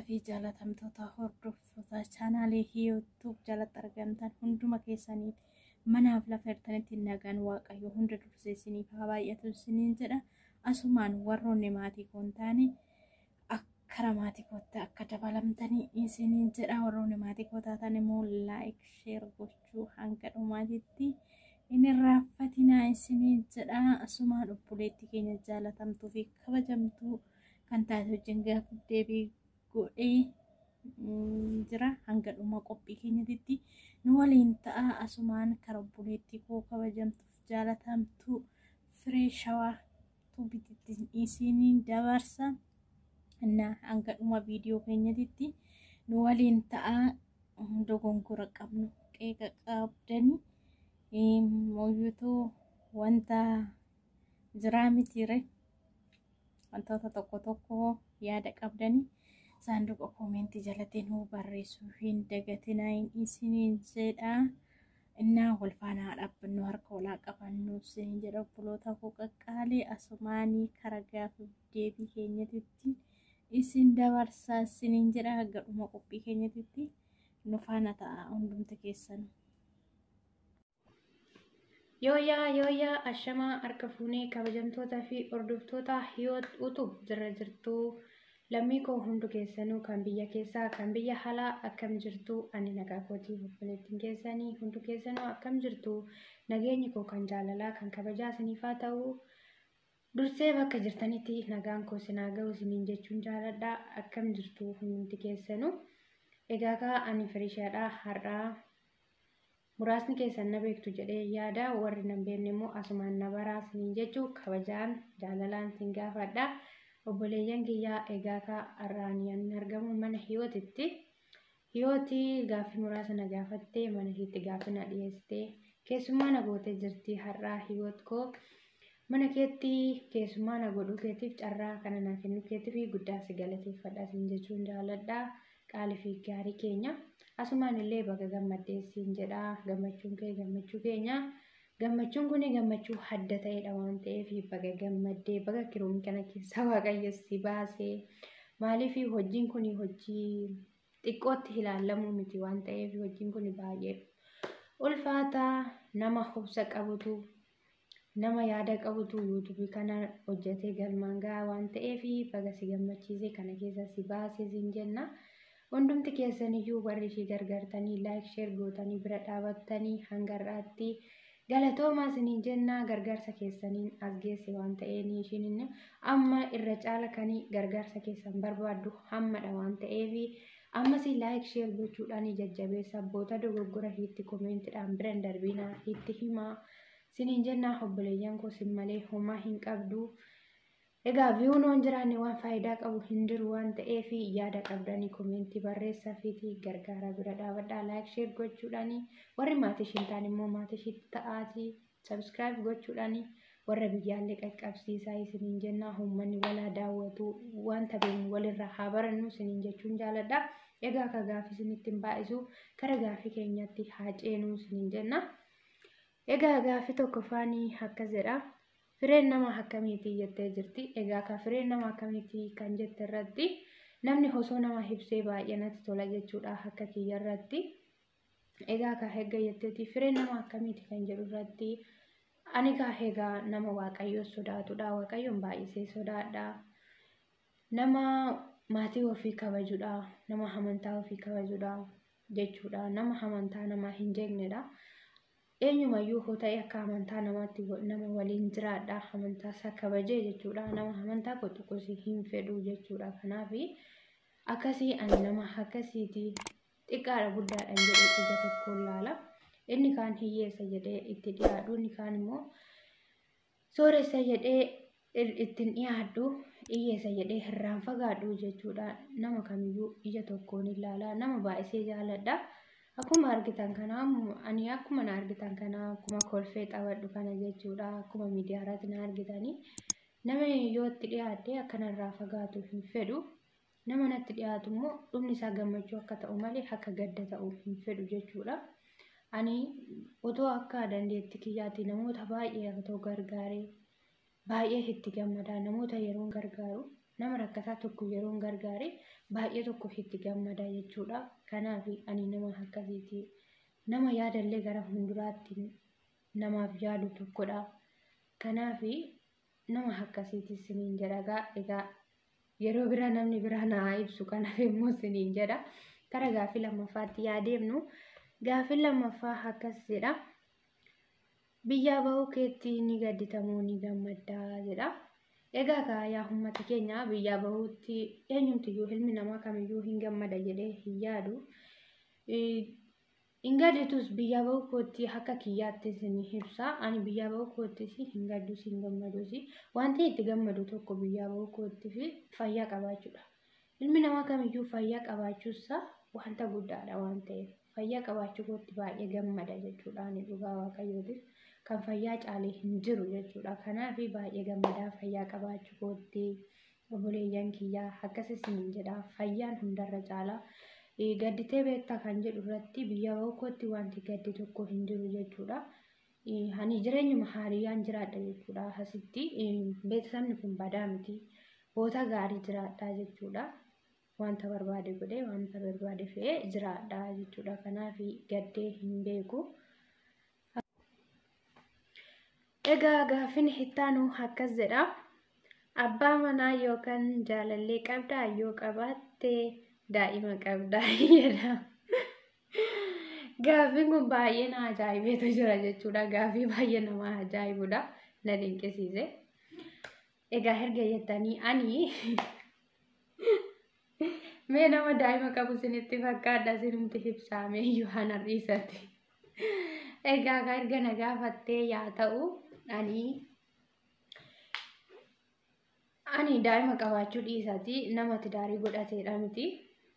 Kabajamtoota fi jaalatamtoota hordoftoota chaanaalii YouTube jalatti argamtan hunduma keessaniif manaaf lafa jirtanitti nagaan Waaqayyo hunda dursee isiniif haa baay'atu isiniin jedha. Asumaan warroonni maatii koo hin taane akkara maatii kootti akka dabalamtanii isiniin jedha. Warroonni maatii koo taatan immoo like, share gochuu hanga dhumaatitti hin irraanfatinaa isiniin jedha. Asumaan obboleettii keenya jaalatamtuu fi kabajamtuu kan taate wajjin gaaffii deebii godhee jira. Hanga dhuma qophii keenyatti nu waliin ta'a. Asumaan kara obboleettii koo kabajamtuuf jaalatamtuu Firee Shawaa Tuubititti isiniin dabarsa. Innaa hanga dhuma viidiyoo keenyatti nu waliin ta'a. Dogongora qabnu, qeeqa qabdanii mooyyuutuu wanta jiraa mitiire, wantoota tokko tokko yaada qabdanii saanduqa koomentii jalatti nuu barreessuu hin dagatinaa isiniin jedha. Innaa wal faana haa dhaabbannu, harka walaa qabannu isiniin jedha, obboloota koo qaqqaalee. Asumaanii kara gaaffii deebii keenyatitti isin dabarsaa isiniin jedha. Hanga dhuma qophii keenyatitti nu faana ta'a hundumti keessan. Yooyaa yooyaa, ashamaa, harka fuunee kabajamtoota fi hordoftoota Hiyoot Utub jira jirtuu, lammii koo hundu keessanuu, kan biyya keessaa kan biyya alaa, akkam jirtu? Ani nagaa kootii. Obboleettiin keessanii hundu keessanuu akkam jirtu? Nageenyi koo kan jaalalaa kan kabajaa isiniif haa ta'u. Dursee bakka jirtanitti nagaan koo isin haa ga'u isiniin jechuun jaaladha. Akkam jirtu hundumti keessanuu? Egaa kaa, ani Firishaadha. Har'aa muraasni keessan na beektu jedhee yaada, warri na beekne immoo asumaan na baraa isiniin jechuu kabajaan jaalalaan isin gaafadha. Obboleeyyan kiyyaa, egaa kaa, har'aan ani argamu mana Hiyootitti. Hiyooti gaaffii muraasa na gaafattee, mana ishiitti gaaffii na dhiyeessitee, keessummaa na gootee jirti. Har'aa Hiyoot koo, mana keetti keessummaa na godhuu keetiif, carraa kana naa kennuu keetiif guddaa si galateeffadha isin jechuun jaaladha. Qaalii fi gaarii keenya. Asumaan illee baga gammaddee siin jedha. Gammachuun kee gammachuu keenya. Gammachuun kun gammachuu adda ta'edha waan ta'eef baga gammaddee, baga kiruun kana keessa Waaqayyo si baasee. Maaliif, hojiin kun hojii xiqqootti ilaalamuu miti waan ta'eef, hojiin kun baay'ee ulfaataa. Nama obsa qabutu, nama yaada qabutu yuutuubii kana hojjetee galmaan gahaa waan ta'eef, baga si gammachiise, kana keessa si baasee siin jenna. Hundumti keessaniyyuu warri ishii gargaartanii, like, share gootanii bira dhaabattanii hanga har'aatti galatoomaa isiniin jenna. Gargaarsa keessaniin as geesse waan ta'een, ishiin amma irra caala kan gargaarsa keessan barbaaddu hammadha waan ta'eef, ammas like, share gochuudhaan jajjabeessa. Abboota dogoggora hiitti komeentiidhaan bira hin darbinaa, itti himaa isiniin jenna. Obboleeyyan koo, sin malee homaa hin qabdu. Egaa viewn hoon jiraanne waan faayidaa qabu hin jiru waan ta'eef, yaada qabdanii komentii barreessaa fiitii gargaara, bira dhaabadhaa like, share gochuudhaani. Warri maatii ishiin ta'an immoo maatii ishiitti ta'aatii subscribe gochuudhaani warra biyyaallee qaqqabsiisaa isiniin jenna. Uummanni walaa daawwatu, wanta beeknu walirraa haa barannu isiniin jechuun jaaladha. Egaa akka gaaffii isinitti hin baay'isu, gara gaaffii keenyatti haa ceenuu isiniin jenna. Egaa gaaffii tokkoffaanii akkas jedha. Fireen nama akkamiitii jettee jirti. Egaa ka fireen nama akkamiitii kan jette irratti namni osoo nama ibsee baay'ee natti tola jechuudha akka kiyya irratti. Egaa ka eegga jetteeti, fireen nama akkamiiti kan jedhu irratti, ani ka egaa nama Waaqayyoon sodaatudha. Waaqayyoon baay'isee sodaadha. Nama maatii ofii kabajudha. Nama amantaa ofii kabajudha jechuudha. Nama amantaa namaa hin jeeqnedha. Eenyumayyuu hoo ta'e akka amantaa namaatti nama waliin jiraadha. Amantaa isaa kabajee jechuudha. Nama amantaa koo tuqus hin fedhu jechuudha. Kanaaf akkasii, ani nama akkasiiti. Xiqqaadha guddaadha hin jedhu, ija tokkoon laala. Inni kaan hiyyeessa jedhee itti dhiyaadhu, inni kaan immoo sooressa jedhee ittiin dhiyaadhu, hiyyeessa jedhee irraan fagaadhu jechuudha. Nama kamiyyuu ija tokkoon ilaala. Nama baay'isee jaaladha. Akkuma argitan kana, ani akkuma na argitan kana, akkuma kolfee taphadhu kana jechuudha. Akkuma miidiyaa irratti na argitanii. Nama yoo itti dhiyaadhe akkanarraa fagaatu hin fedhu. Nama natti dhiyaatu immoo dhumni isaa gammachuu akka ta'u malee akka gadda ta'u hin fedhu jechuudha. Ani otoo akka dandeettii kiyyaatti namoota baay'ee otoo gargaaree baay'ee itti gammada, namoota yeroon gargaaru. Nama rakkataa tokko yeroon gargaare baay'ee tokko itti gammada jechuudha. Kanaaf ani nama akkasiiti. Nama yaadallee gara fuulduraatti namaaf yaadu tokkodha. Kanaaf nama akkasiiti isiniin jedha. Egaa yeroo biraa namni biraa naa ibsu kanaaf immoo isiniin jedha. Kara gaaffii lammaffaatti yaa deemnu. Gaaffiin lammaffaa akkas jedha. Biyyaa bahuu keetti ni gadditamoo ni gammaddaa jedha. Egaa kaa yaa uummata keenya biyyaa bahuutti eenyumtiyyuu ilmi namaa kamiyyuu hin gammada jedhee hin yaadu. Hin gadditus biyyaa bahuu kootti akka kiyyaatti isin ibsa. Ani biyyaa bahuu koottis hin gaddus hin gammadus. Wanti itti gammadu tokko biyyaa bahuu kootti fi fayyaa qabaachuudha. Ilmi namaa kamiyyuu fayyaa qabaachuusaa wanta guddaadha waan ta'eef. Fayyaa qabaachuu kootti baay'ee gammada jechuudha. Ani dhugaa waaqayyootiif kan fayyaa caalee hin jiru jechuudha. Kanaaf baay'ee gammadaa fayyaa qabaachuu kootti obboleeyyan kiyyaa akkas isiniin jedha. Fayyaan hundarra caala. Gadditee beektaa kan jedhu irratti biyya bahuu kootti wanti gaddi tokko hin jiru jechuudha. Ani jireenyuma haariyyaan jiraadha jechuudha. Asitti beeksisni kun badaa miti. Boota gaarii jiraadha jechuudha. Wanta barbaade godhee wanta barbaade fe'ee jiraadha jechuudha. Kanaaf gaddee hin beeku. Egaa gaaffiin ittaanu akkas jedha. Abbaa manaa yookaan jaalallee qabdaa yoo qabaatte daa'ima qabdaa jedha. Gaaffiin kun baay'ee na ajaa'ibeetu jira jechuudha. Gaaffii baay'ee nama ajaa'ibudha. Na dinqisiise. Egaa erga jettanii ani mee nama daa'ima qabu isinitti fakkaadha isinumti ibsaame iyyuu ana dhiisati. Egaa erga na gaafattee yaa ta'u ani daa'ima qabaachuu dhiisati nama tidaarii godhateedha miti.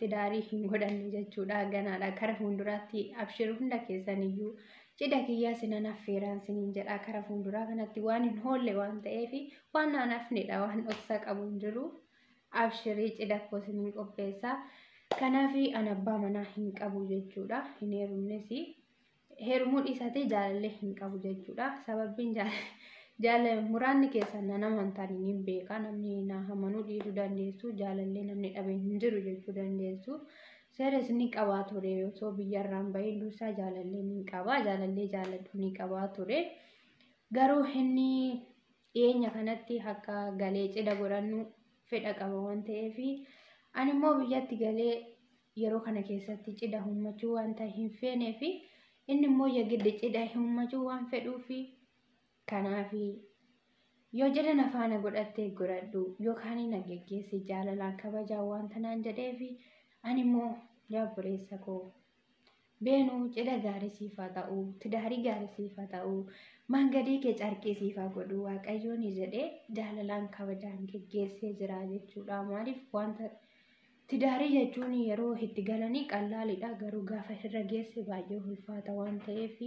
Tidaarii hin godhanne jechuudha ganaadha. Kara fuulduraatti abshir hunda keessaniyyuu cidha kiyyaa sinan affeeraan siniin jedha. Kara fuulduraa kanatti waan hin oolle waan ta'eef waan naan hafnedha waan dhoksa qabu hin jiru. Abshirii cidha koo siniin qopheessa. Kanaaf ani abbaa manaa hin qabu jechuudha. Hin heerumnes heerumuu dhiisatee jaalallee hin qabu jechuudha. Sababbiin muraanni keessan na amantaan hin beeka. Namni na amanuu dhiisuu dandeessu. Jaalallee namni dhabe hin jiru jechuu dandeessu. Seeras ni qabaa ture osoo biyyarraan bahin dursaa jaalallee ni qaba. Jaalallee jaaladhu ni qabaa ture. Garuu inni dhiyeenya kanatti akka galee cidha godhannu fedha qaba waan ta'eef ani immoo biyyatti galee yeroo kana keessatti cidha ummachuu wanta hin feeneef inni immoo yagiddi cidha ummachuu waan fedhuuf kanaaf yoo jedhan na faana godhattee godhadhu yookaan na geggeessi jaalalaan kabajaa waan tanaan jedheef ani immoo yaa obboleessa koo beenuu cidha gaarii siif haa ta'u tidaarii gaarii siif haa ta'u mangadii kee carqii siif haa godhu waaqayyoon jedhee jaalalaan kabajaan geggeessee jira jechuudha. Maaliif wanta tidaarii jechuun yeroo itti galanii qallaalidha garuu gaafa irra geesse baay'ee ulfaata waan ta'eef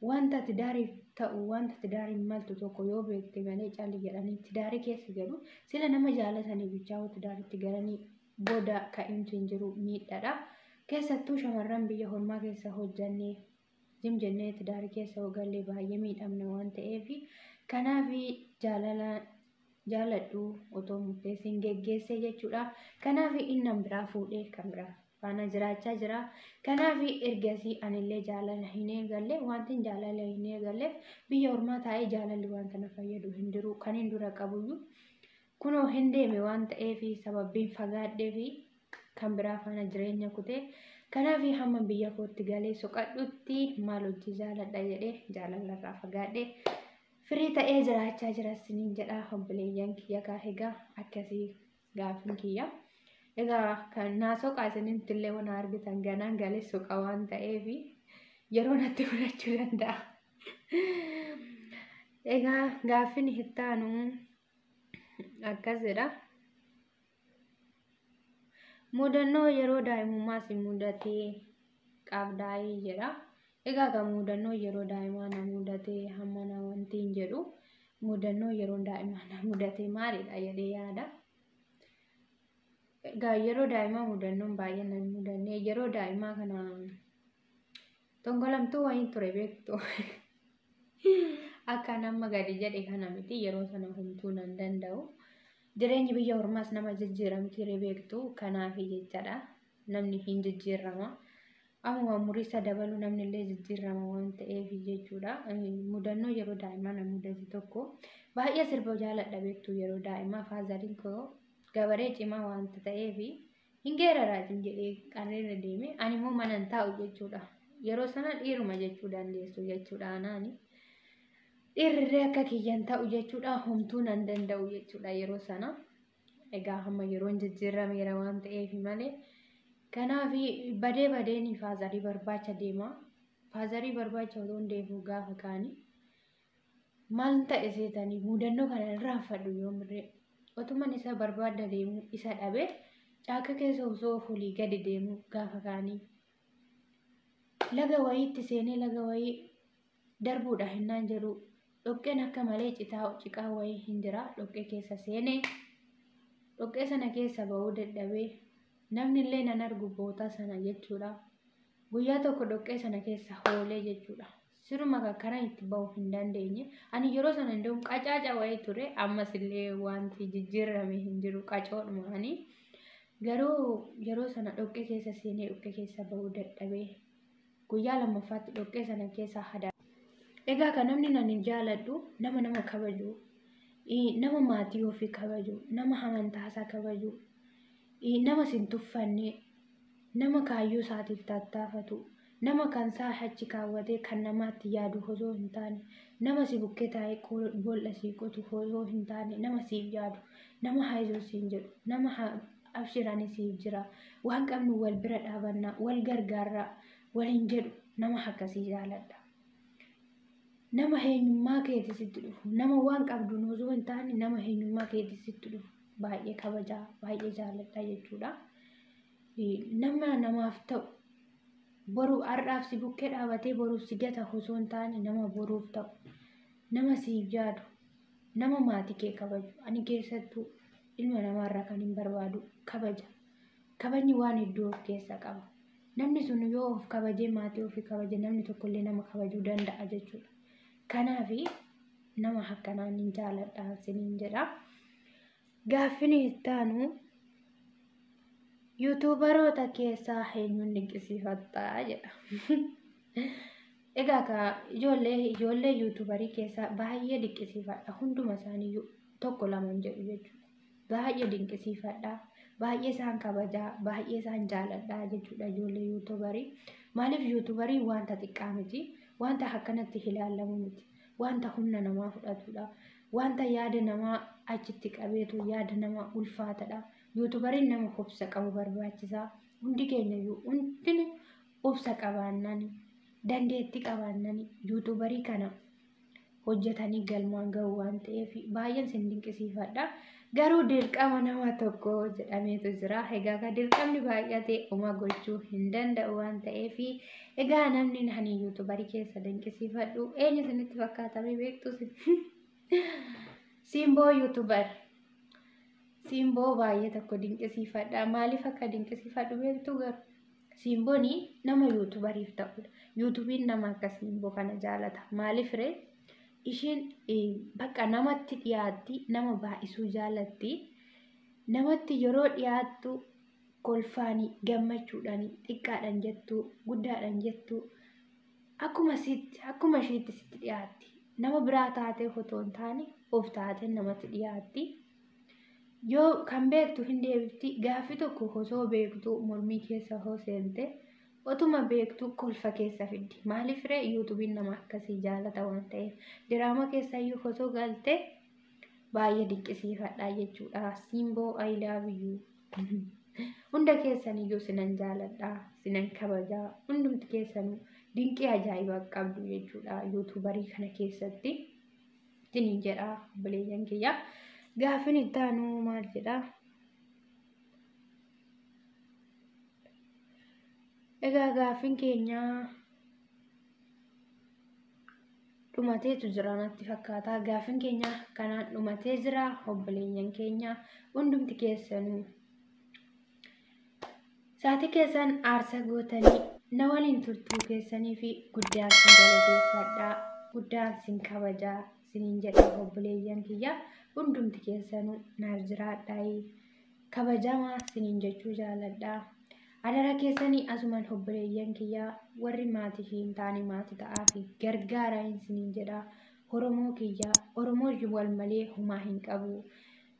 wanta tidaariif ta'u wanta tidaariin maltu tokko yoo beekte malee calli jedhanii tidaarii keessa galu sila nama jaalatanii bichaa tidaaritti galanii booda ka'imsi hin jiru miidhaadha. Keessattuu shamarran biyya ormaa keessa hojjannee jim jennee tidaarii keessa gallee baay'ee miidhamna waan ta'eef kanaaf jaalala jaaladhu otoo murteessiin geggeessee jechuudha. Kanaaf inni biraa fuudhee kan biraa faana jiraachaa jira. Kanaaf ergasii anillee jaalala hin eegalle wanti jaalala hin eegalleef biyya ormaa taa'ee jaalalli wanta na fayyadu hin jiru kan hin dura qabuyyuu kunoo hin deeme waan ta'eef sababbiin fagaadhee fi kan biraa faana jireenya kutee kanaaf hamma biyya kootti galee soqadhutti maal hojii jaaladha jedhee jaalalarraa fagaadhee firii ta'ee jiraachaa jira isiniin jedha obboleeyyan kiyya gaa egaa akkasii gaafin kiyya. Egaa kan naa soqaa isinitti illee waan argitan ganaan galee soqa waan ta'eef yeroo natti fudhachuu danda'a. Egaa gaaffin ittaanu akkas jedha. Mudannoo yeroo daa'imummaa si mudatee qabdaa'ee jedha. Egaa kan mudannoo yeroo daa'imaa na mudatee hamma na wanti hin jedhu mudannoo yeroo daa'imaa na mudatee maalidha jedhee yaada. Egaa yeroo daa'imaa mudannoon baay'ee na mudanne yeroo daa'imaa kana tongolamtuu wayiin ture beektu. Akka nama gadi jedhe kana miti yeroo sana homtuu nan danda'u. Jireenyi biyya ormaas nama jijjiiramti beektu kanaaf jechaadha. Namni hin jijjiirama. Amma umurii isa dabaluu namni illee jijjiirama waan ta'eef jechuudha. Mudannoo yeroo daa'imaa na mudate tokko baay'ee sirba jaaladha beektu yeroo daa'imaa faazariin koo gabaree cimaa waanta ta'eef hin geeraraatiin jedhee qarreerra deeme ani immoo mana hin taa'u jechuudha. Yeroo sana dhiiruma jechuu dandeessu jechuudha anaani. Dhiirri akka kiyyan ta'u jechuudha homtuu nan danda'u jechuudha yeroo sana. Egaa hamma yeroon jijjiirameera waan ta'eef malee. Kanaaf badee badeen faazarii barbaacha deema. Faazarii barbaacha otoo hin deemu gaafa kaani. Maal ta'e seetanii mudannoo kana irraanfadhu yoomirree. Otuman isa barbaadda deemu isa dhabe caaka keessa osoo olii gadi deemu gaafa kaanii. Laga wayiitti seenee laga wayii darbuudha hinnaan jedhu dhoqqeen akka malee citaa ciqaa wayii hin jira dhoqqee keessa seenee dhoqqee sana keessa ba'uu dadhabee namni illee nan argu boota sana jechuudha. Guyyaa tokko dhoqqee sana keessa hoolee jechuudha. Siruma karaa itti ba'uu hin dandeenye. Ani yeroo sana hin qacaaca wayii ture ammas illee wanti jijjiirame hin jiru qacoodhuma ani. Garuu yeroo sana dhoqqee keessa seenee dhoqqee keessa ba'uu dadhabee guyyaa lammaffaatti dhoqqee sana keessa hadaa. Egaa kan namni nan hin jaaladhu nama nama kabaju, nama maatii ofii kabaju, nama amantaasaa kabaju, nama sin tuffanne, nama kaayyoo isaatiif tattaafatu, nama kan isaa achi kaawwatee kan namaatti yaadu osoo hin taane, nama si bukkee taa'ee boolla sii qotu osoo hin taane, nama siif yaadu, nama haayisuu siin jedhu, nama abshirani siif jira, waan qabnu wal bira dhaabannaa, wal gargaarraa, waliin jedhu nama akkasii jaaladha. Nama eenyummaa keetii sitti dhufu, nama waan qabduun osoo hin taane nama eenyummaa keetii sitti dhufu baay'ee kabajaa, baay'ee jaaladha jechuudha. Nama namaaf ta'u boru har'aaf si bukkee dhaabatee boruuf si gata osoo hin taane nama boruuf ta'u, nama siif yaadu, nama maatii kee kabaju. Ani keessattuu ilma namaarraa kan hin barbaadu kabaja. Kabajni waan hedduu of keessaa qaba. Namni sun yoo of kabajee maatii ofii kabaje namni tokkollee nama kabajuu danda'a jechuudha. Kanaaf nama akkanaan hin jaaladha isiniin jedha. Gaaffiin itti aanu yuutuubaroota keessaa eenyuun dinqisiifattaa jedha. Egaa ka ijoollee yuutuubarii keessaa baay'ee dinqisiifadha. Hunduma isaaniiyyuu tokko lama hin jedhu jechuudha. Baay'ee dinqisiifadha. Baay'ee isaan kabajaa, baay'ee isaan jaaladha jechuudha ijoollee yuutuubarii. Maaliif yuutuubarii wanta xiqqaa miti, wanta akkanatti ilaalamu miti, wanta humna namaa fudhatudha, wanta yaada namaa achitti qabeetu yaada namaa ulfaatadha. Yuutubariin nama obsa qabu barbaachisaa. Hundi keenya iyyuu hundinuu obsa qabaannani, dandeettii qabaannani yuutubarii kana hojjetanii galmaan gahu waan ta'eef baay'een sin dinqisiifadha. Garuu dirqama nama tokko jedhameetu jira. Egaa kan dirqamni baay'ate homaa gochuu hin danda'u waan ta'eef egaa namni ani yuutubarii keessa dinqisiifadhu eenyu isinitti fakkaatamee beektu? Simboo yuutubar. Simboo baay'ee tokko dinqisiifadha. Maaliif akka dinqisiifadhu beektu garuu? Simboon nama yuutubariif ta'udha. Yuutubiin nama akka simboo kana jaalata. Maaliif ree? Isheen bakka namatti dhiyaatti, nama baay'isuu jaalatti. Namatti yeroo dhiyaattu kolfaanii, gammachuudhaan, xiqqaadhaan jettu, guddaadhaan jettu akkuma sitti, akkuma isheetti sitti dhiyaatti. Nama biraa taatee otoo hin taane of taatee namatti dhiyaatti. Yoo kan beektu hin deebifti gaaffii tokko osoo beektu mormii keessa osoo seente otuma beektu kolfa keessa fiddi. Maaliif ree yuutuubiin nama akkasii jaalata waan ta'eef diraama keessayyuu osoo galte baay'ee dinqisiifadha jechuudha. Simboo I love you. Hunda keessaniyyuu sinan jaaladha, sinan kabajaa. Hundumti keessanuu dinqii ajaa'ibaa qabdu jechuudha yuutuubarii kana keessatti. Isiniin jedha obboleeyyan kiyya. Gaaffiin itti aanu maal jedhaa? Egaa gaaffiin keenya dhumateetu jira natti fakkaata. Gaaffiin keenya kanaan dhumatee jira obboleeyyan keenya hundumti keessanuu. Sa'aatii keessan aarsa gootanii na waliin turtuu keessanii fi guddaan sin galateeffadha. Guddaan sin kabajaa, Siniin jedha obboleeyyan kiyya, hundumti keessanuu naaf jiraadhaa, kabajamaa siniin jechuu jaaladha. Adara keessanii asumaan obboleeyyan kiyyaa, warri maatii hin taane maatii ta'aa fi gargaaraa siniin jedha. Oromoo kiyyaa, Oromoo wal malee homaa hin qabu.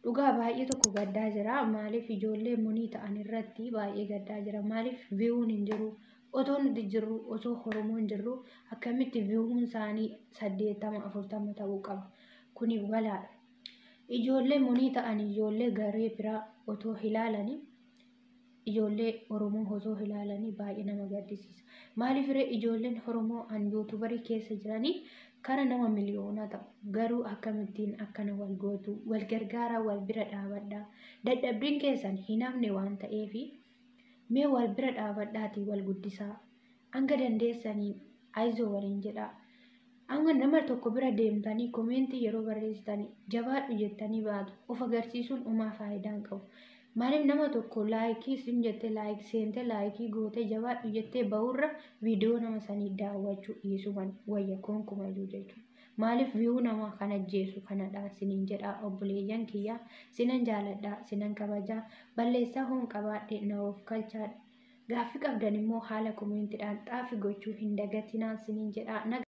Dhugaa baay'ee tokko gaddaa jira. Maaliif ijoollee monii ta'an irratti baay'ee gaddaa jira. Maaliif viyuun hin jiru? Otoo nuti jirru, osoo Oromoon jirru, akkamitti viyuun isaanii 80 40 ta'uu qaba? Kuni balaadha. Ijoollee monii ta'an ijoollee garee biraa otoo ilaalanii, ijoollee Oromoo osoo ilaalanii baay'ee nama gaddisiisa. Maaliif ree ijoolleen Oromoo an yuutuubarii keessa jiranii kara nama miliyoonaa ta'u, garuu akkamittiin akkana wal gootu? Wal gargaaraa, wal bira dhaabadhaa. Dadhabbiin keessan hin hafne waan ta'eef mee wal bira dhaabadhaatii wal guddisaa. Hanga dandeessaniin ayizoo waliin jedhaa. Hanga nama tokko bira deemtanii komeentii yeroo barreessitanii jabaadhu jettanii baatu, of agarsiisuun homaa faayidaa hin qabu. Maaliif nama tokko laayikii sin jettee laayik seentee laayikii gootee jabaadhu jettee bahurra viidiyoo nama sanii daawwachuu dhiisuu wayya konkumayyuu jechuudha. Maaliif viyuu namaa kan ajjeesu kanadha siniin jedha obboleeyyan kiyyaa, sinan jaaladha, sinan kabajaa, balleessaa hoon qabaadhe na of kalchaadha. Gaaffii qabdan immoo haala komeentiidhaan xaafi gochuu hin dagatinaa siniin jedha. Nagaa.